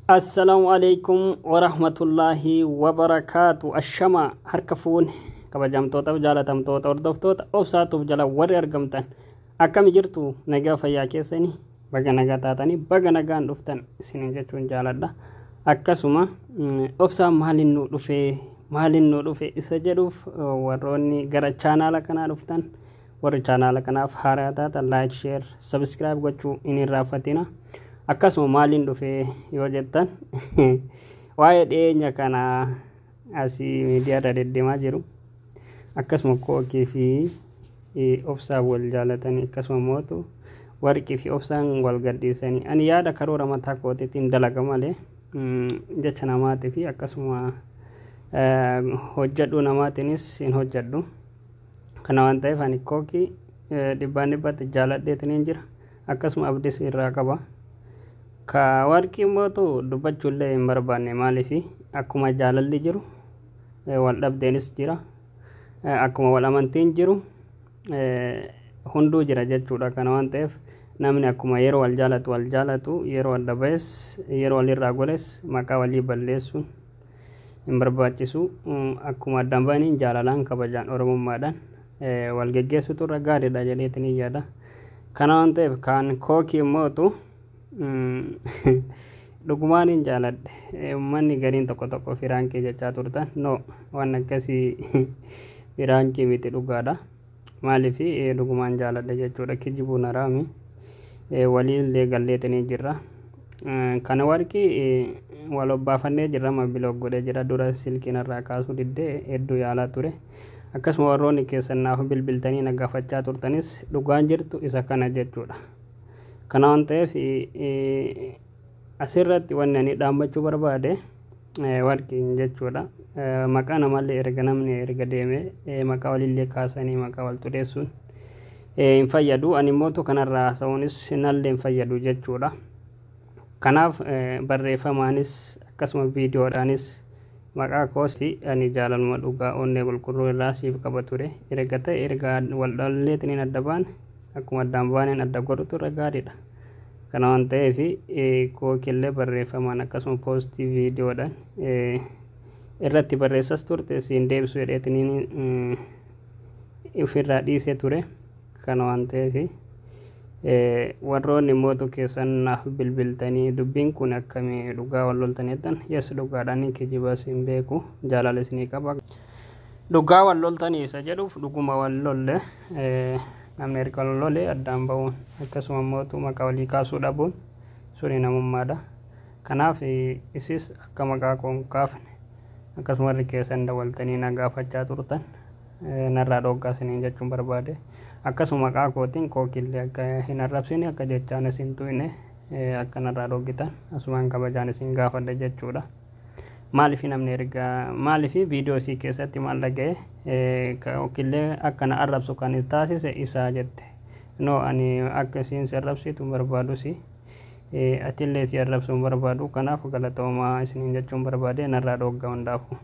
Assalaamu alaikum warahmatullaahi wabarakaatu. Ashama harka fuune kabajamtoota, jaalatamtoota, hordoftoota Obsaatuuf jala warri argamtan, akkami jirtu? Nagaa fayyaa keessanii? Baga nagaa taatanii, baga nagaan dhuftan isinin jechuun jaaladha. Akkasuma obsaan maaliin nu dhufee, maaliin nu dhufe isa jedhuuf, warroonni gara chaanaala kanaa dhuftan, warri chaanaala kanaaf haaraa taatan, like, share, subscribe gochuu hin irraanfatina. Akkasuma maaliin dhufee yoo jettan, waa'ee dhiyeenya kana asii miidiyaa irra deddeemaa jiru, akkasuma Kookii fi Obsaan wal jaalatanii, akkasuma mootu Warqii fi Obsaan wal gadhiisanii, ani yaada karoora mataa kootiitiin dalaga malee jecha namaatii fi akkasuma hojjedhu namaatiinis hin hojjedhu. Kana waan ta'eef ani Kookii dhibbaan dhibbatti jaaladheetiniin jira, akkasuma abdis irraa qaba. Ka Warqii mootu dubbachuullee hin barbaanne. Maaliifi? Akkuma jaalalli jiru wal dhabdeenis jira, akkuma wal amantiin jiru hunduu jira jechuudha. Kana waan ta'eef namni akkuma yeroo wal jaalatu wal jaalatu, yeroo adda ba'es, yeroo walirraa gores, maqaa walii balleessuun hin barbaachisu. Akkuma addaan ba'aniin jaalalaan, kabajaan, oromummaadhaan wal geggeessutu irra gaariidha jedheetiin yaada. Kana waan ta'eef kaan Kookii mootu dhugumaan hin jaaladhe. Uummanni gariin tokko tokko firaankii jechaa turtan, no, waan akkasii firaankii miti, dhugaadha. Maaliif? Dhugumaan jaaladhe jechuudha, kijibuun haraami. Waliillee galleetanii jirra. Kana Warqii wal obbaafannee jirra, ma block godhee jira. Dura silkiin irraa kaasuu diddee hedduu yaalaa ture. Akkasuma warroonni keessan naaf bilbiltanii na gaafachaa turtanis, dhugaan jirtu isa kana jechuudha. Kana waan ta'eef asirratti wanni ani dhaammachuu barbaade, Warqiin jechuudha, maqaa namallee erga namni erga deeme maqaa walillee kaasanii maqaa wal xureessuun hin fayyadu. Ani immoo kanarraa haasa'uunis nallee hin fayyadu jechuudha. Kanaaf barreeffamaanis akkasuma viidiyoodhaanis maqaa koos fi ani jaalaluma dhugaa onnee qulqulluu irraa siif qaba ture. Erga ta'e, erga wal dhalleetiniin adda baane, akkuma addaan baaneen adda godhutu irra gaariidha. Kana waan ta'eef Kookillee barreeffamaan akkasuma poostii viidiyoodhaan irratti barreessas turte, siin deebisu jedheetiniin ofirraa dhiisee ture. Kana waan ta'eef warroonni mootu keessan naaf bilbiltanii dubbiin kun akkamii, dhugaa wal loltanii jettan, yes, dhugaadhaan, kijibas hin beeku, jaalala isinii qaba. Dhugaa wal loltanii isa jedhuuf, dhuguma wal lolle. Namni erga wal lole addaan ba'uun, akkasuma mootu maqaa walii kaasuu dhabuun suni namummaadha. Kanaaf isis akka maqaa koo hin kaafne, akkasuma warri keessan dawaltanii na gaafachaa turtan, narraa dhooggaa isiniin jechuun barbaade. Akkasuma maqaa kootiin Kookillee akka hin arrabsine, akka jechaan isin tuyne akka narraa dhooggitan asumaan kabajaan isin gaafadha jechuudha. Maaliif namni erga, maaliif viidiyoo isii keessatti maal dhaga'e, Kookillee akka na arrabsu kan taasise isaa jette. No, ani akka isiin si arrabsitu hin barbaadusi, atillee si arrabsuu hin barbaadu. Kanaaf galatoomaa isiniin jechuun barbaade, narraa dhooggaa hundaafu.